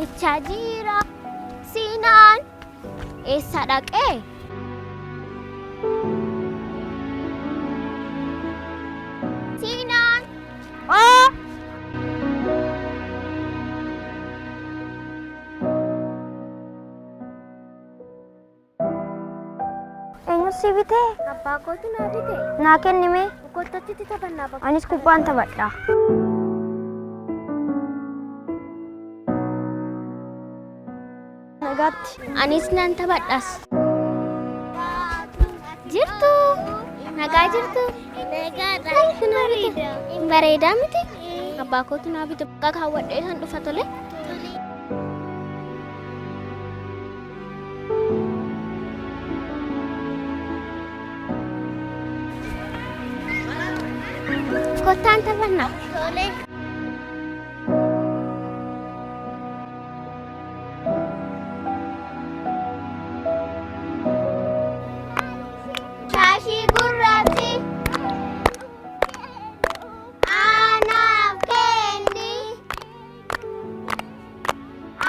Boo'ichaa jira. Siinaan eessa dhaqee? Siinaan! Oo! Eenyu si bitee? Abbaa kootu naa bite. Naa kenni mee? Kottatti taphannaa bakka. Anis kubbaan taphadha. Nagaatti. Anis nan taphadhas. Jirtu. Nagaa jirtu. Nagaadha. Bareedaa miti. Abbaa kootu naa bite. Bakka kaawwadhee san dhufa tole. Kottaan taphannaa. Tole. Shaashii gurraatti. Anaaf kenni.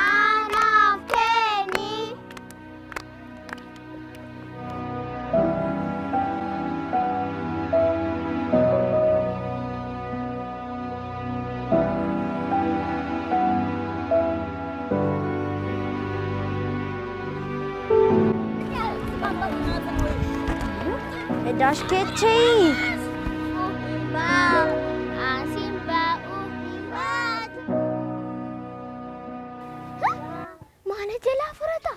Anaaf kenni. Dash keechee. Mana jalaa furata.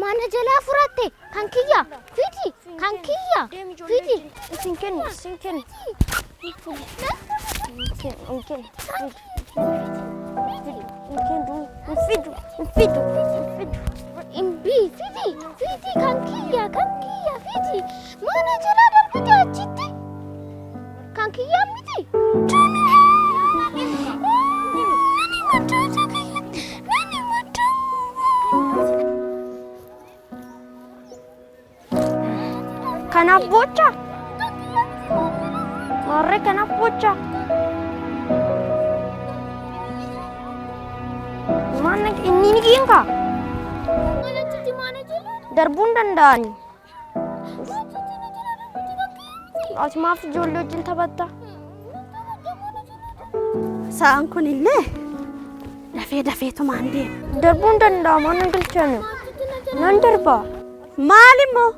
Mana jalaa furatte kan kiyya fidi kan kiyya fidi. Isin kenni, isin kenni. Hin kennu, hin kennu. Hin kennu, hin fidu, hin fidu, hin fidu. Imbi fidi fidi kan kiyya kan kiyya fidi. Mana jalaa darbite achitti kan kiyya miti. Nani maddoo nani maddoo. Kanaaf bocha? Warri kanaaf bocha? Maal inni ni kiinka? Darbuu hin danda'ani. Ati maaf ijoollee wajjin taphatta? Sa'aan kun illee dafee dafeetumaan deema. Darbuu hin danda'a maal na galchani? Nan darba. Maal immoo?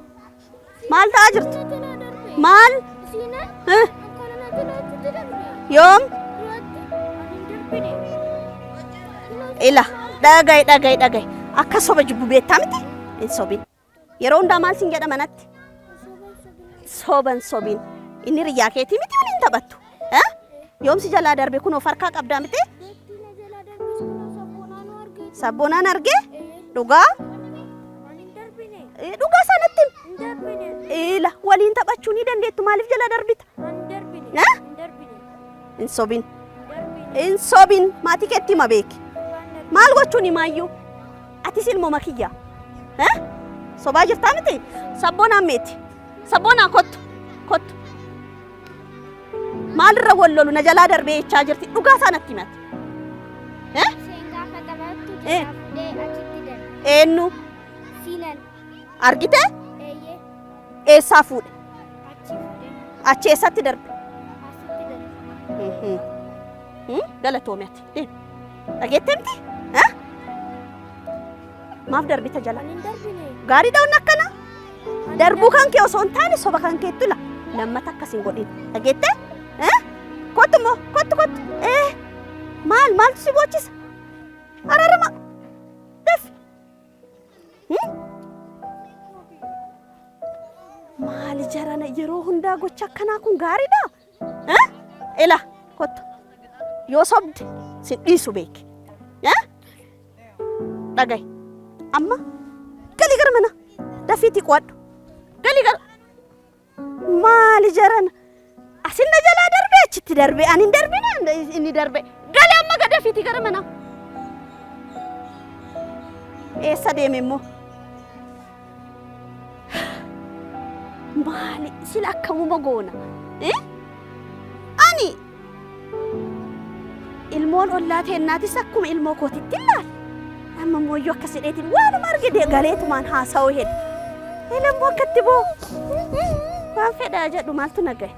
Maal ta'aa jirtu? Maal? Eh? Yoom? Ila dhaga'i dhaga'i dhaga'i. Akka soba jibbu beektaa miti? Hin sobin. Yeroo hundaa maal siin jedha manatti? Soban sobin. Inni riyyaa keetii miti waliin taphattu. Eh? Yoom si jalaa darbe kun of harkaa qabdaa miti? Sabboonaan argee? Dhugaa? Dhugaa sanatti himi. Ila waliin taphachuu ni dandeettu maaliif jala darbita? Eh? Hin sobin. Hin sobin maatii keetti hima beeki. Maal gochuun himaayyuu? Atis ilmoo kiyya. Eh? Sobaa jirtaa miti? Sabboonaan meeti. Sabboonaan kottu. Kottu. Maalirra wal lolu na jalaa darbee jechaa jirti. Dhugaa isaa natti himati. Eh? Isheen gaafa taphattu Eh. jalaa fuudhee achitti darbe. Eenyu? Siinan. Argite? Eeyyee. Eessaa fuudhe? Achi fuudhee Achi eessatti darbe? asitti darbe. Galatoomi ati. Deemi. Dhageettee miti? Eh? Maaf darbita jala? Ani hin darbine. Gaarii dha'uun akkana? Darbuu kan kee osoo hin taane soba kan keettu la. Lammata akkas hin godhin. Dhageettee? Eh? Kottu immoo kottu kottu. Eh? Maal maaltu si boochisa? Araarama. Dafi. Maali jarana yeroo hundaa gocha akkanaa kun gaariidha? Eh? Ila kottu. Yoo sobde sin dhiisu beeki. Eh? Dhaga'i. Amma galii gara mana. Dafiitii qo'adhu. Galii gara. Maali jarana? Asin na jalaa darbee achitti darbee ani hin darbine inni darbe. Gali amma ga dafiitii gara mana. Eessa deeme immoo? Maali sila akkamuma goona? Eh? Ani Ilmoon ollaa teennaatis akkuma ilmoo kootitti ilaala. Amma immoo akkas jedheetiin waanuma arge galeetumaan haasa'uu hedha. Elammoo akkatti boo. Waan fedhaa jedhu maaltu na gahe.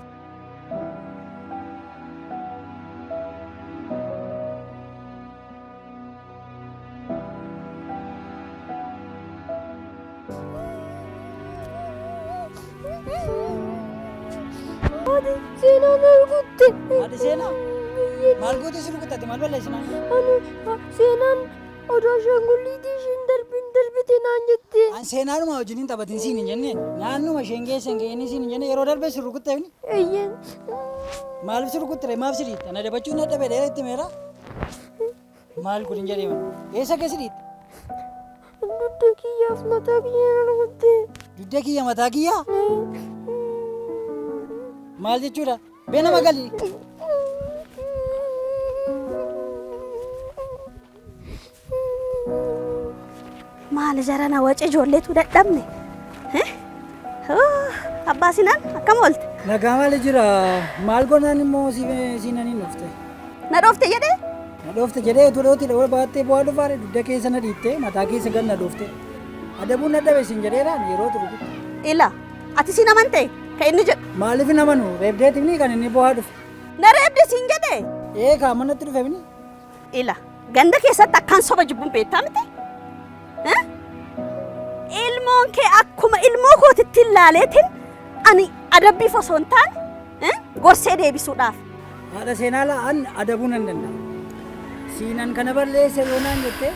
Seenaan na rukutte. Haadha Seenaa? Maal gootee si rukuttate? Maal balleessinaan? Ani seenaan odoo ashaangulliitii isheen darbin darbite naan jette. An seenaanuma wajjin hin taphatin siin hin jenne. Naannuma isheen geesse hin ga'inii siin hin jenne yeroo darbe si rukutteefni. Eeyyeen. Maaliif si rukuttire? Maaf si dhiitte? Na dabachuun na dhabe dheera itti meera. Maal kun hin jedhee eessa keessa dhiitte? Dugda kiyyaaf mataa kiyya na rukutte. Dugda kiyya mataa kiyya? Maal jechuudha? Bee nama gali. Maal jarana waca ijoolleetu dadhabne. Abbaa Sinaan akkam oolte? Nagaa maali jira? Maal goonaan immoo siinaan hin dhufte? Na dhoofte jedhee? Na dhoofte jedhee utuu dhooti dhawaa baattee bu'aa dhufaare dugda keessa na dhiitte mataa keessa gad na dhoofte. Adabuun na dhabe siin jedheeraan yeroo turu. Ila ati siin amante kan inni jedhu. Maaliif hin amanu? Reebdeetifni kan inni bu'aa dhufe. Na reebde siin jedhee? Ee kaa manatti dhufeefni. Ila ganda keessatti akkaan soba jibbuun beektaa miti? Ilmoon kee akkuma ilmoo kootitti ilaaleetiin ani adabbiif osoo hin taane gorsee deebisuudhaaf. Haadha Seenaa laa an adabuu nan danda'a. Siinan kana balleesse yoo naan jette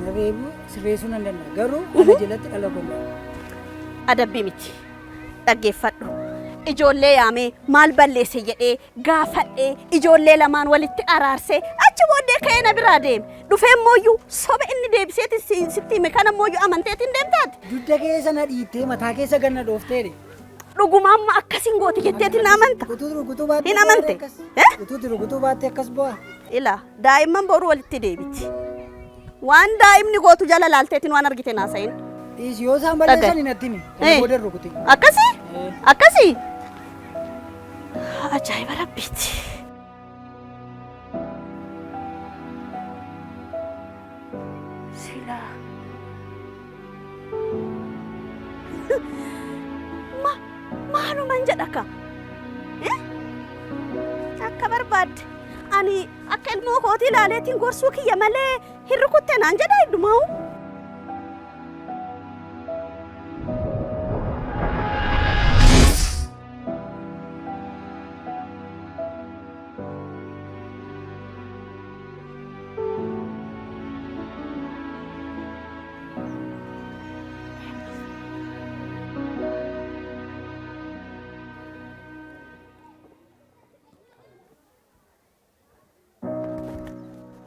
na reebuu sirreessuu nan danda'a. Garuu ana jalatti dhala koo hin Adabbii miti. Dhaggeeffadhu. Ijoollee yaamee maal balleesse jedhee gaafadhee ijoollee lamaan walitti araarsee achi booddee ka'ee na biraa deeme. Dhufee mooyyuu soba inni deebiseeti sitti hime kana mooyyuu amanteetiin deemtaati. Dugda keessa na dhiittee mataa keessa gad na dhoofteedhe. Dhuguma amma akkasiin goote jetteetiin na amanta. Utuu rukutuu baattee Hin amante. Utuu rukutuu baattee akkas bu'aa. Ila daa'imman boruu walitti deebiti. Waan daa'imni gootu jala laalteetiin waan argite naasayin. Dhiisi yoo isaan balleessan hin attimi. Kana booda hin rukutin. Akkasii? Akkasii? Ajaa'iba rabbiiti. Silaa. Ma maaluman jedha ka? Akka barbaadde ani akka ilmoo kootii ilaaleetiin gorsuu kiyya malee hin rukutte naan jedha heddumaa'u.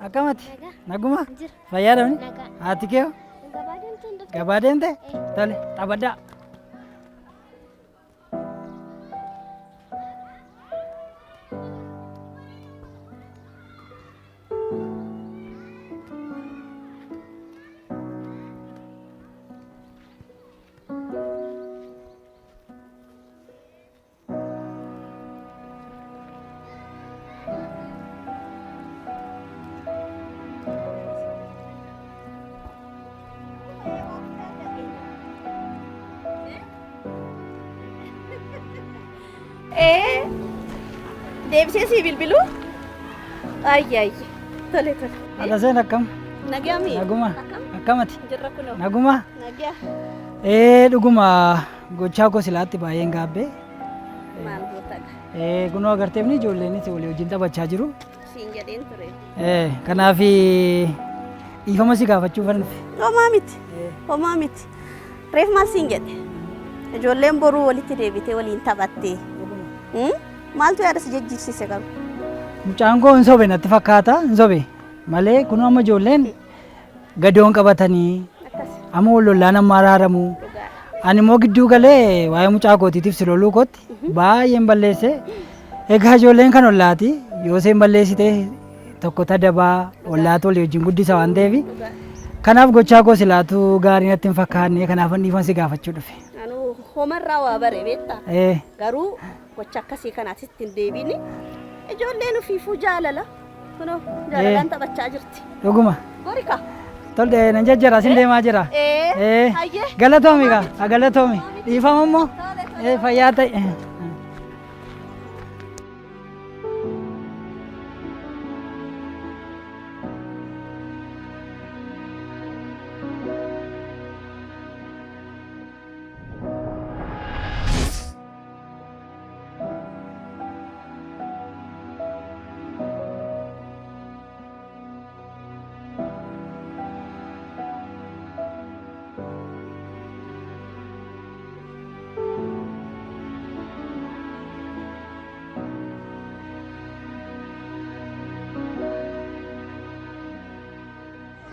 Akkamati? Naguma? Jira. Fayyaa dhabni? Nagaa. Haati kee hoo? Gabaa deemtee hin dhufte? Gabaa deemte? Tole, taphadhaa. Ee, deebisee sii bilbiluu? Ayyi ayyi. Tole tole. Haadha Seen akkam? Nagaa mi? Naguma? Akkam? Akkamati? Jirra kunoo. Naguma? Nagaa. Ee dhuguma gochaa koo silaatti baay'een gaabbee. Maal gootadha? Ee kunoo agarteefni ijoolleenis walii wajjin taphachaa jiru. Siin jedheen ture. Ee kanaaf dhiifama si gaafachuufan dhufe. Homaa miti. Homaa miti. Reef maal siin jedhe? Ijoolleen boruu walitti deebitee waliin taphatte. Maaltu yaada si jijjiirsise garuu? Mucaan koo hin sobe natti fakkaata hin sobe malee kunoo amma ijoolleen gadoon qabatanii amma wal lollaan amma araaramu. Ani immoo gidduu galee waa'ee mucaa kootiitiif si loluu kootti baay'een balleesse. Egaa ijoolleen kan ollaati yoo isheen balleessite tokko tadabaa ollaatu walii wajjin guddisa waan ta'eef kanaaf gochaa koo silaatu gaarii natti hin fakkaanne kanaaf dhiifama si gaafachuu dhufe. Anuu homarraa waa bare beektaa? Garuu gocha akkasii kanaatti hin deebiini. Ijoolleen ofiifuu jaalala. Kunoo jaalalaan taphachaa jirti. Dhuguma. Gori kaa. Tolde nan jajjara sin deemaa jira. Ee. Ee. Hayyee. Galatoomi kaa. Galatoomi. Dhiifama immoo. Ee fayyaa ta'e.